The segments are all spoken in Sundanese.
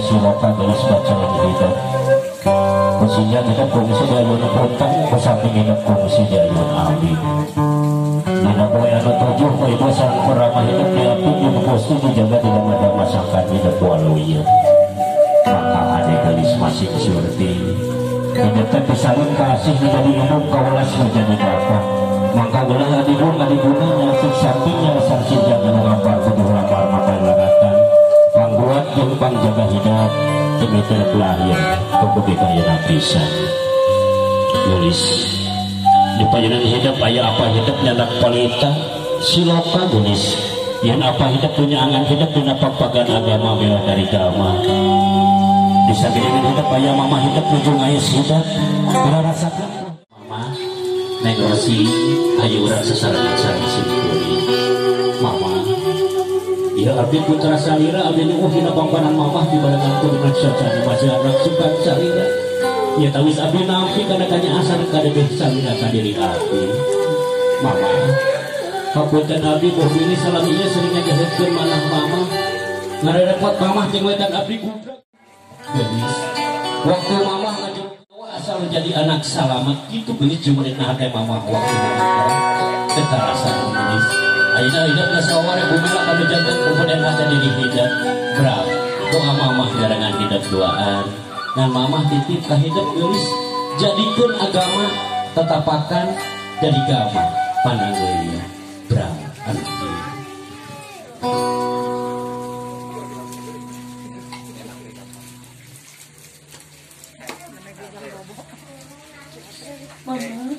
siloka gelis bacaan hidup. Kusinya hidup kongsi dayun puntang kusamping hidup kongsi dayun abi. Dina poe anu tujuh ku ibu sareng kurama hidup diapit di postu dijaga tidak ada masakan hidup waluya. Maka ade gelis masing surti. Hidup teh pisalin kasih menjadi umum kawelas menjadi bapak. Maka gelah adibun adiguna nyasik sampingnya sang sinjang anu ngampar kudu lapar makan laratan. Pangbuat jeung pangjaga hidup demi terlahir kudu kayana pisan. Gelis di pajunan hidup aya apa hidup nyanak palita siloka gelis. Yen apa hidup punya angan hidup dina papagan agama mewah dari gama. Bisa dengan hidup aya mama hidup ujung aya hidup kula rasakeun mama Neng Rosi ayo urang sasarengan sareng simkuring mama ya abdi putra salira abdi nu hina pangpanan mamah dibarengan ku dina sacara masyarakat sukan salira ya tawis abdi nampi kana kanya asar kadebeh salira ka diri abdi mama hapunten abdi boh bilih salami ieu sering ngajahetkeun manah mama ngarerepot mamah jeung wetan abdi gubrak gelis waktu mamah ngajeng asal jadi anak salamet gitu gelis jumerit nah teh mamah waktu mamah teu karasa gelis ayeuna hidup nasawar bumela kanu janten kumpulna hate diri hidup braf doa mamah garangan hidup duaan ngan mamah titip ka hidup gelis jadikeun agama tetapakan jadi gama pananggeulna braf anu Mama,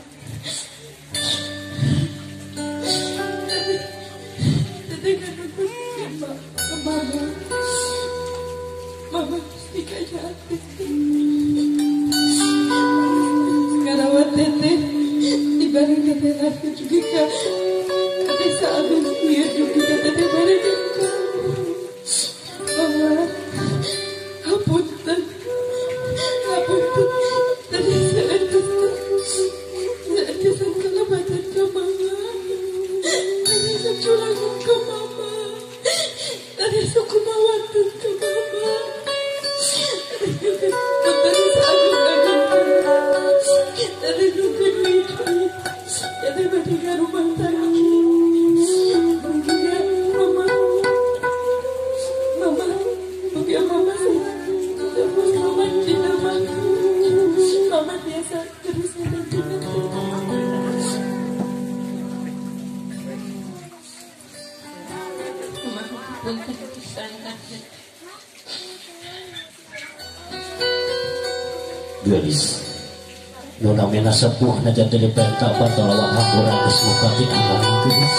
tadi kan aku ke mama, mama pasti kayak sekarang teteh dibareng teteh aku juga ke desa abis dia juga teteh bareng mama, hapunten, hapunten tadi saya kelebatan ke mama, tadi securangan ke mama, tadi sukumawatan ke mama, tadi tadi nunggu duit, tadi berdiri rumah tangga, mama, mama, mungkin mama terus mama cinta mama, mama biasa terus gelis nu namina sepuh najan teu dipenta batolawang hampura geus muka ti alam gelis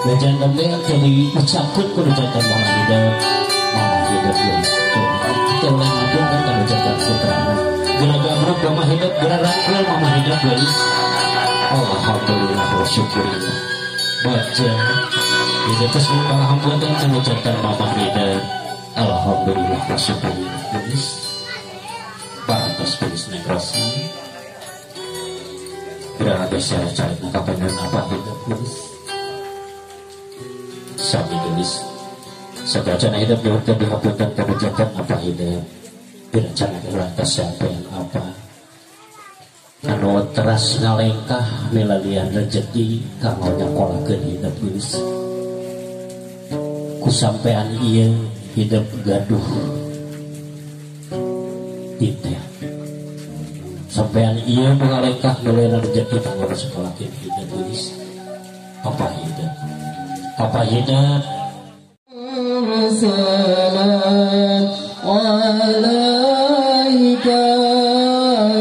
najan teh teu diucapkeun ku nu jantan mama hidup gelis teu ulah ngapunten ka nu jantan putrana geura gabruk mama hidup geura rangkul mama hidup gelis alhamdulillah wa syukurillah baca hidup geus muka hapunten ka nu jantan mama hidup alhamdulillah wa syukurillah gelis batas gelis Neng Rosi berada saya cari kapan apa hidup gelis sami gelis sagacana hidup diurutkan dihapunten kebijakan apa hidup berencana lantas siapa yang apa anu teras ngalengkah milalian rezeki kanggo nyakolakeun hidup gelis ku sampean ieu hidup gaduh titeh sampean ieu ngalengkah milalian rezeki kanggo nyakolakeun hidup gelis apa hidup apa hidup salam alaika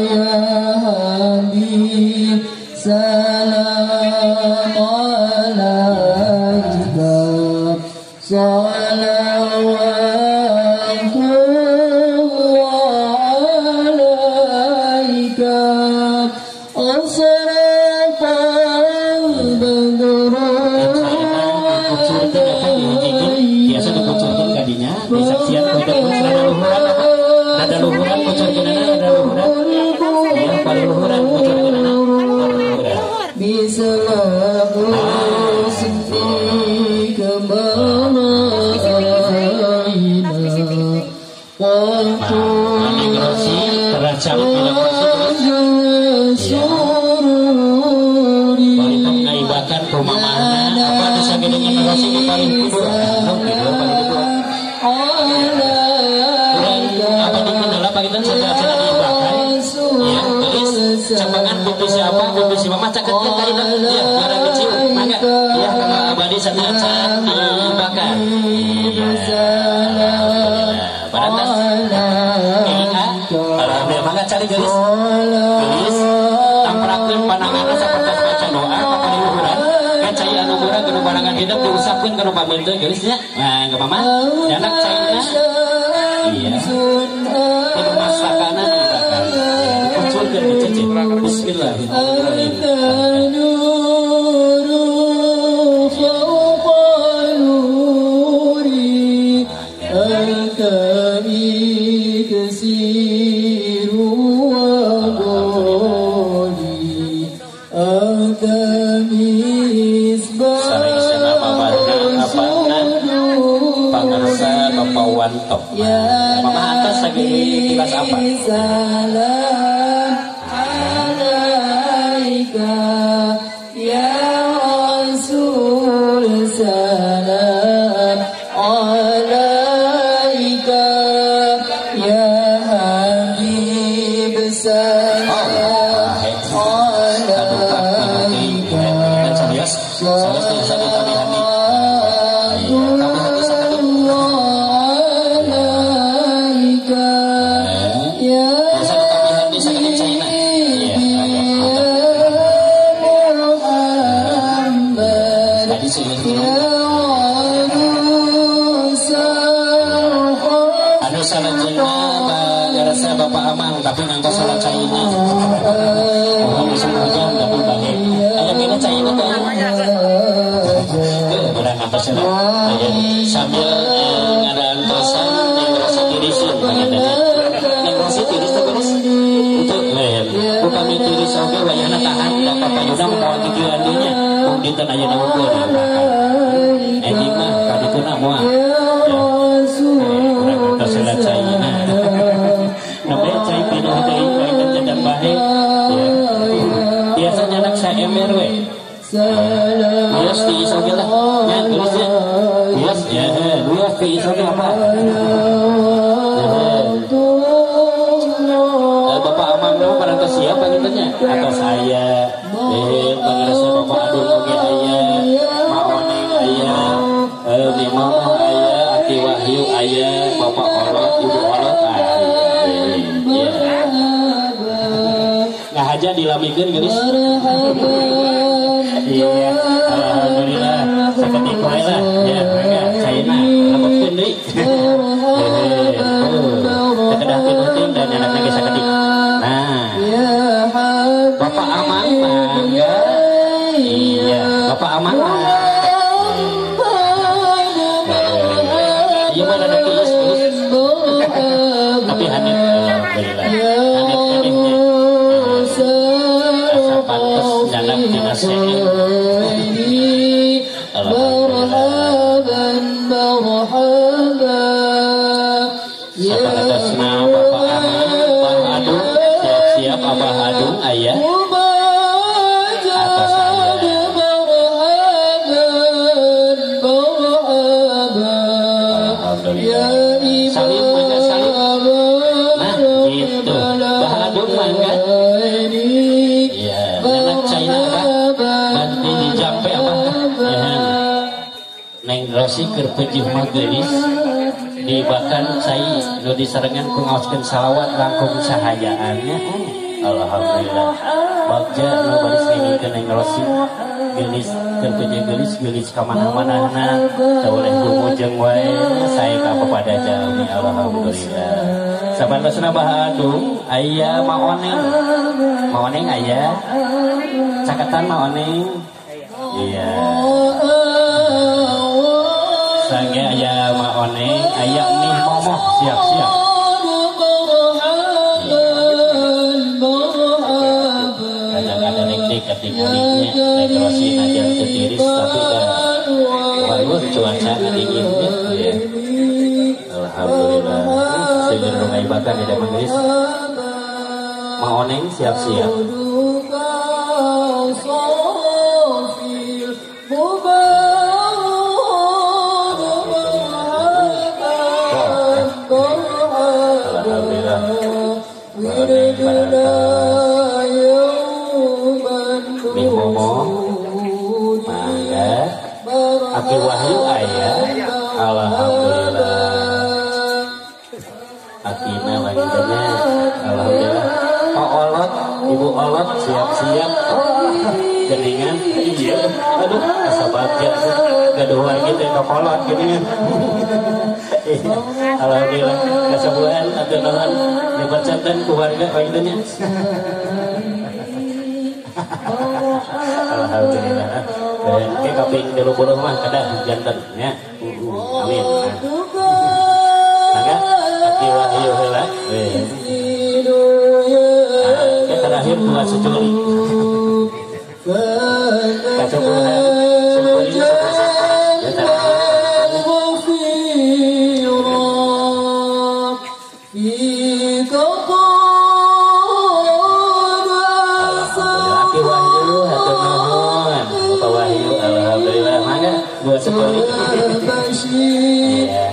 ya habib salam alaika salawatullah alaika asrafal badru biasa dikucurkan kadinya disaksian kudu nada luhuran apa nada luhuran kucurkeun nada luhuran ya paling luhuran kucurkeun nada luhuran bisa Balikan ngaibakan ku mamahna apa disagedengan Rosi di paling tidur. Tidur paling tidur. Kurang apa dikendala pagitan saja diibakan. Ya, gelis capangan pipi siapa pipi si mama caketkeun ka dieu. Ya, barang kecil mangga. Ya, kanggo abadi sateuacan diibakan. Iya. Barantas. Iya. Alhamdulillah mangga cari gelis. Gelis tamparakeun pananganna sapertos baca doa ka paliluhuran. Kan cai anu murah kudu panangan hidup diusapkeun kana pameunteun gelis nya. Nah, ka mama nyanak caina. Iya. Kudu masakana diibakan. Dikucurkeun dicecet. Bismillahirrahmanirrahim. Bapak Wanto. Mama atas lagi kilas apa? Salam alaika ya Rasul, salam alaika ya Habib, salam alaika. Serius, serius Bapak Amang tapi ngantos salah caina. Oh, musim hujan tapi bangke. Aya kena caina teh. Teu beurang ngantos cenah. Sambil ngadantosan ning rasa tiriseun panganten. Ning rasa tiris teh beres. Untuk lain. Upami tiris oge wayahna tahan da papayuna moal kikieuan deui nya. Mung dinten ayeuna unggul diupakan. Ending mah kadituna moal. Urang ngantos salah caina. Nabe cai pinuh deui bae jadang bahe. Biasa nyanak saemer we. Wios di iso ge lah. Nya geus nya. Wios ya, wios di iso ge apa? Bapak Amang mah parantos siap panginten nya atau saya pangarsa Bapak Adun oge aya, Ma Oneng aya, Mi Mama aya, Aki Wahyu aya, Bapak Olot, Ibu Olot aya. Nah aja dilamikeun geulis. Iya, alhamdulillah sakedik wae lah. Ya, mangga caina lebetkeun deui. Sakedah pinuting dan anakna ge sakedik. Nah, Bapak Amang mangga. Iya, Bapak Amang. Iya mah rada tiis geus. Tapi hanit alhamdulillah. Hanit kenehnya. Asa pantes nyanak tina seeng. Alhamdulillah. Saparantasna Bapak Amang, Abah Adung, siap-siap Abah Adung aya. Atas aya. Alhamdulillah. Salim mangga salim. Nah, gitu. Bah Adung mangga. Iya, nyanak caina Abah. Banti dijampe Abah. Ya. Neng Rosi keur pejih mah geulis. Dibakan cai nu disarengan ku ngaoskeun salawat langkung cahayaannya. Alhamdulillah. Bagja nu baris ngimikeun Neng Rosi geulis keur pejih geulis geulis ka mana-manana teu oleh gumujeng wae sae ka papada jalmi alhamdulillah. Sabantasna Bah Adung aya Ma Oneng. Ma Oneng aya. Caketan Ma Oneng. Iya. Sange aya Ma Oneng, aya Mih Momoh siap-siap. Kadang-kadang nek ketinggalannya, nek Rosi najan teu tiris tapi dah walur cuaca dinginnya. Ya. Alhamdulillah. Seueur nu ngaibakan di magelis. Ma Oneng siap-siap. Aki Wahyu ayah, alhamdulillah. Akina wanitanya, alhamdulillah. Oh olot, ibu olot siap-siap. Geningan, iya. Aduh, asa bagja gaduh wargi teh kolot geningan. Alhamdulillah, kasepuhan atau naon dipercanten ku warga wanitanya. Alhamdulillah. Oke, kaping 30 mah kedah janten nya. Amin. Mangga Aki Wahyu heula. Nah, terakhir dua sejoli. Kasepuhan sejoli ya terakhir. Dua sekali. Iya.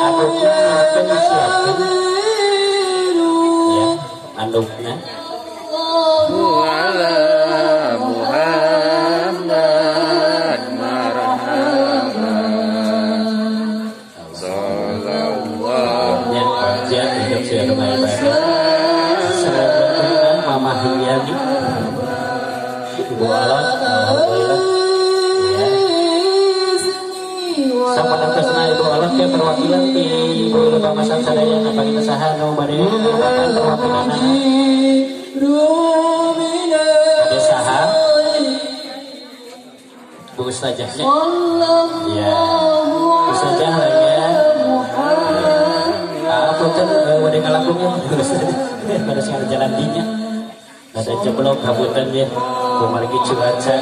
Andukna disiapkan. Ya, andukna. Ala Muhammad marhaban. Sallallahu alaihi wasallam. Selamat Mama Hilyani. Ibu Alat, alhamdulillah. Saparantasna Ibu Alat ke perwakilan di Ibu Pamasan sadaya apa kita saha nu bade merupakan perwakilanna. Bade saha? Bu Ustazahnya. Ya. Ustazah lagi ya. Punten bade ngalangkungnya pada sing jalan dinya. Ada jeblok hapunten ya. Kumargi cuaca.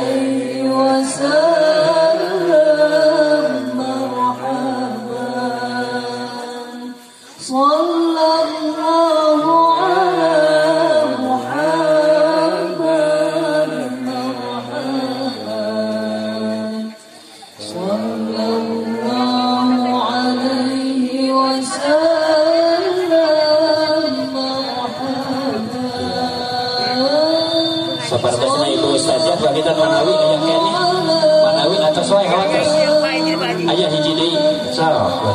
Sallallahu ala Muhammad marhaban. Sallallahu alaihi wasallam marhaban. Sapartosna Ibu Ustazah bagitan manawi aya keneh. Manawi atos wae hawatos. Aya hiji deui. Sok.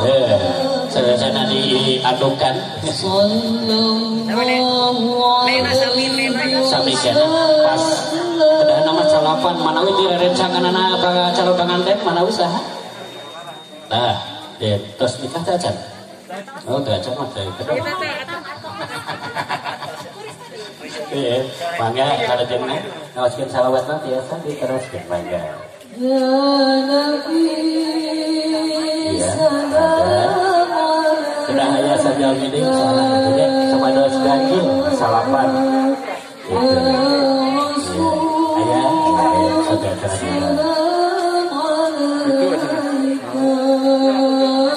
Sana diadukan. Sami kene pas kedah nama salapan manawi direrencanganana bakal calon panganten manawi saha? Nah, tos nikah teh acan. Oh, teh acan mah teh. Iya, mangga kalajengna ngaoskeun salawat mah biasa diteruskeun mangga. Ya Nabi ya, sudah aya sajalmi deui salah gitu samados ganjil salapan gitu. Aya sudah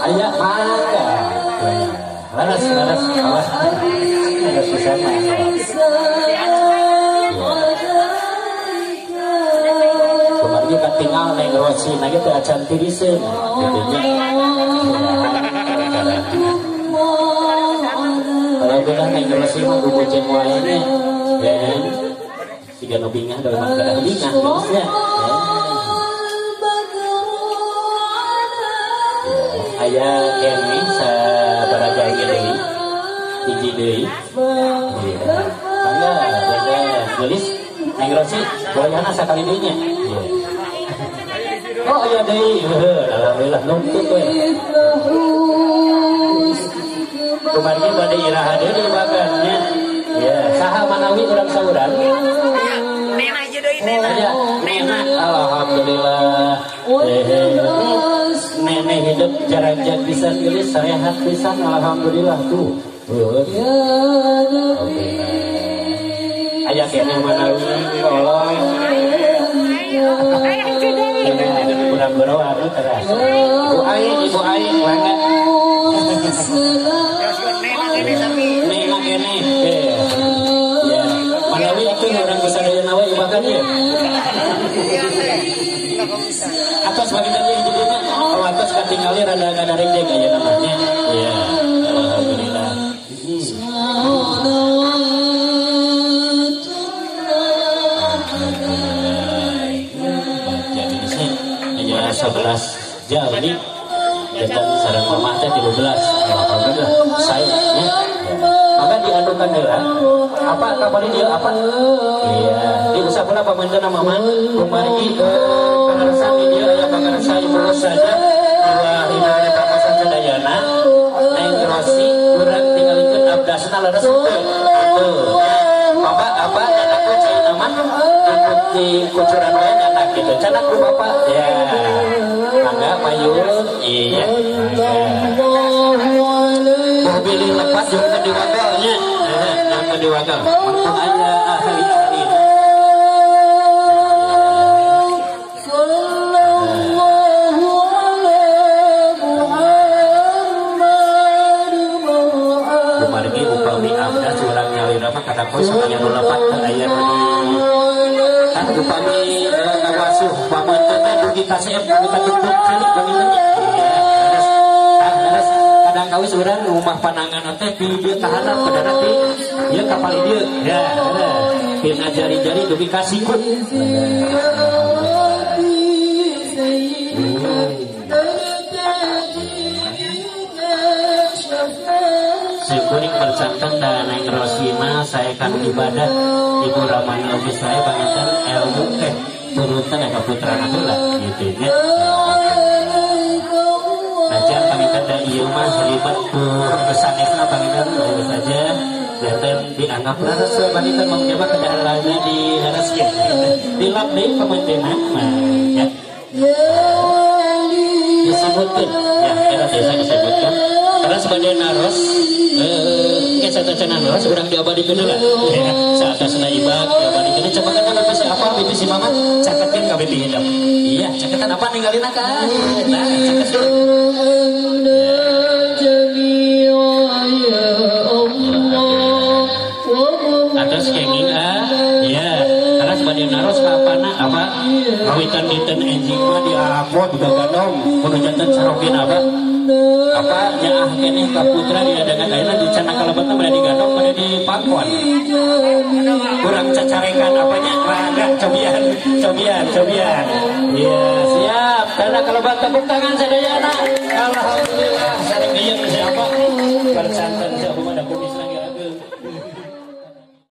aya mangga. Laras laras awas. Ada susah mah. Kumargi katingal neng Rosi na ge teu acan tiriseun gitu nya. Alhamdulillah neng Rosi mah gubujeng wae nya. Ya. Siga nu bingah dalam keadaan bingah geus nya. Aya keneh sabaraha deui. Hiji deui. Iya. Mangga geus neng Rosi goyahna sakali deui nya. Oh aya deui. Alhamdulillah nuntut we. Kumargi bade iraha deui bagannya. Ya, saha manawi urang saurang? Nena aja deui nena. Aya, nena alhamdulillah. Nenek hidup jarang-jarang pisan geulis sarehat pisan alhamdulillah tuh. Aya keneh manawi tolong. Kurang gero anu teras. Ibu Ai, Ibu Ai mangga. Nena keneh. Ya. Manawi atuh urang kusadayana we bahkan ka dieu. Atos bagian ieu hiji deui. Oh, atos katingali rada ngadaring deui aya namanya. Iya, alhamdulillah. Jadi sih aya 11 jalmi dan sareng mamah teh 13. Alhamdulillah saya ya. Maka diadukan heula apa kamari dia apa? Iya, diusah pula pamanteuna mamah kumargi pangarsa di dieu aya pangarsa ibu saja dua ibu papasan sadayana Neng Rosi urang tingalikeun abdasna leres teu. Tuh. Bapak apa anakku cai nama di kucuran wae anak gitu. Canak ku bapak. Ya. Mangga payun. Iya. Mobil lepas jeung teu diwagal nya. Heeh, teu diwagal. Mangkung aya ahli-ahli. Kumargi upami abdas urang nyalira mah kadang samanya nu lepat teu aya nu di kan upami ngawasuh pamanteun teh dugi ka seep dugi ka tungtung kali panginten. Iya, leres. Kadang kawis urang rumah panangan teh di dieu kahanap padahal ti ieu kapal dieu. Ya, leres. Tina jari-jari dugi ka sikut. Sikuring bercanten dan Neng Rosima saya kan ibadah Ibu Ramani oge saya panginten ilmu teh turunten ka putrana heula gitu nya. Najan panginten da ieu mah ribet ku sanesna panginten bagus saja janten dianggap leres panginten mangga kendaraanna dilereskeun dilap deui pamantenan mah ya. Disebutkeun ya era desa disebutkeun karena sebagai naros satu naros urang diabadikeun heula ya saatasna ibad diabadikeun coba kan bebas apa bibi si mama caketin ka bibi hidep iya caketan apa ninggalina ka nah caket atas kenging ah iya karena sebagai naros ka apana apa kawitan dinten enjing mah diarapot gagandong kudu janten sarokin apa apa nyaah keneh ka putra diadangan ayeuna di cenah kalebetna bade digandong bade dipangkon kurang cacarekan apanya mangga cobian cobian cobian iya siap karena kalebet tepuk tangan sadayana alhamdulillah sareng ieu siapa percanten siapa.